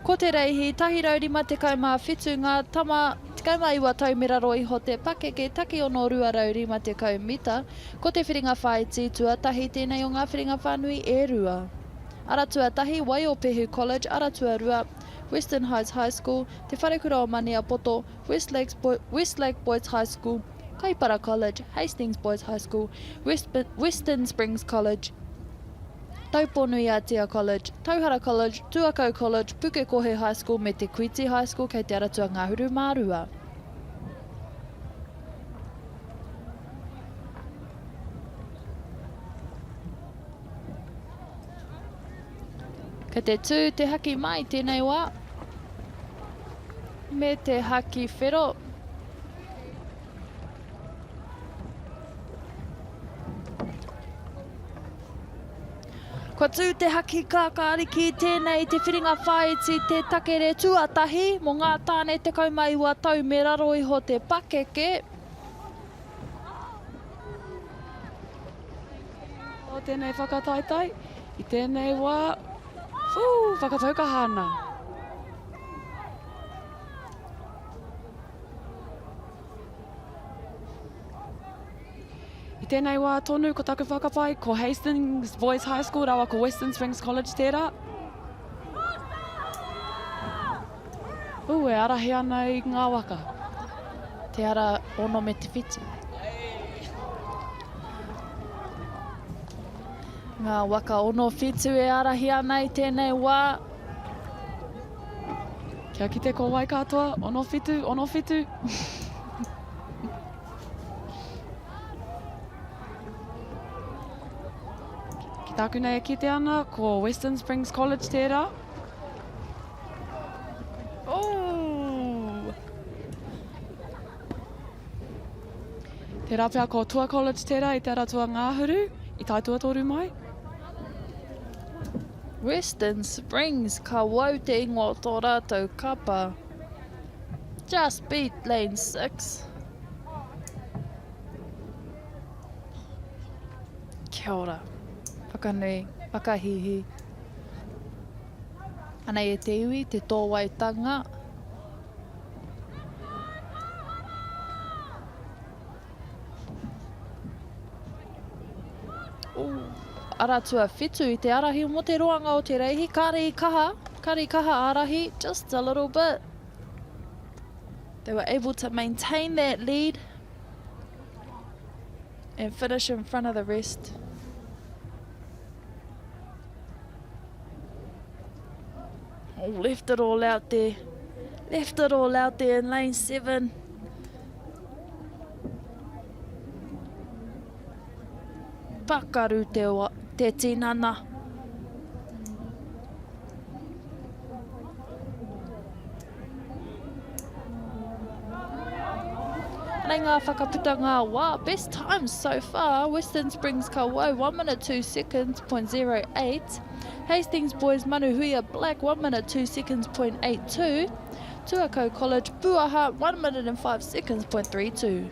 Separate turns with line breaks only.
Ko te reihi, 157 ngā tama 19 tau me raro iho te pakeke, takiono 250 mita. Ko te whiringa whāiti tuatahi tēnei o ngā whiringa whānui e rua. Ara tuatahi, Waiopehu College, ara tuarua, Western Heights High School, Te Wharekura o Maniapoto, Westlakes Westlake Boys High School, Kaipara College, Hastings Boys High School, West, Western Springs College, Taupō-nui-a-Tia College, Tauhara College, Tuakau College, Pukekohe High School me Te Kuiti High School kei Te Aratua Ngahuru mā Rua. Kei te tū te haki mai tēnei wā. Me te haki whero. Kua tū te haki kākāriki tēnei te whiringa whāiti te takere tuatahi mō ngā tāne 19 tau me raro iho te pakeke.
O tēnei whakataetae, i tēnei wā, whū, whakatau kaha ana. I tēnei wā tonu, ko taku whakapae, ko Hastings Boys High School rawa ko Western Springs College tērā. Ū, e arahi ana i ngā waka.
Te ara ono me te whitu. Ngā waka ono whitu e arahi ana i tēnei wā.
Kia kite ko wai katoa, ono whitu, ono whitu. Ki tāku nei e kite ana, ko Western Springs College tērā.
Oh!
Tērā pea ko Toa College tērā i Te Aratua Ngāhuru, i tae tuatoru mai.
Western Springs, ka wau te ingoa o tō rātou kapa. Just beat lane 6. Kia ora. Whakanui, whakahīhī. Anei e te iwi, te tōwaitanga. Ara tuawhitu i te arahi mō te roanga o te reihi. Kāre i kaha, kāre i kaha ārahi, just a little bit. They were able to maintain that lead and finish in front of the rest. Oh, left it all out there. Left it all out there in lane 7. Pakaru te, te tinana. Anei ngā whakaputanga wā, best time so far, Western Springs ka wau, 1 minute 2 seconds point 08, Hastings Boys Manuhuia Black 1 minute 2 seconds point 82, Tuakau College Puaha 1 minute and 5 seconds point 32.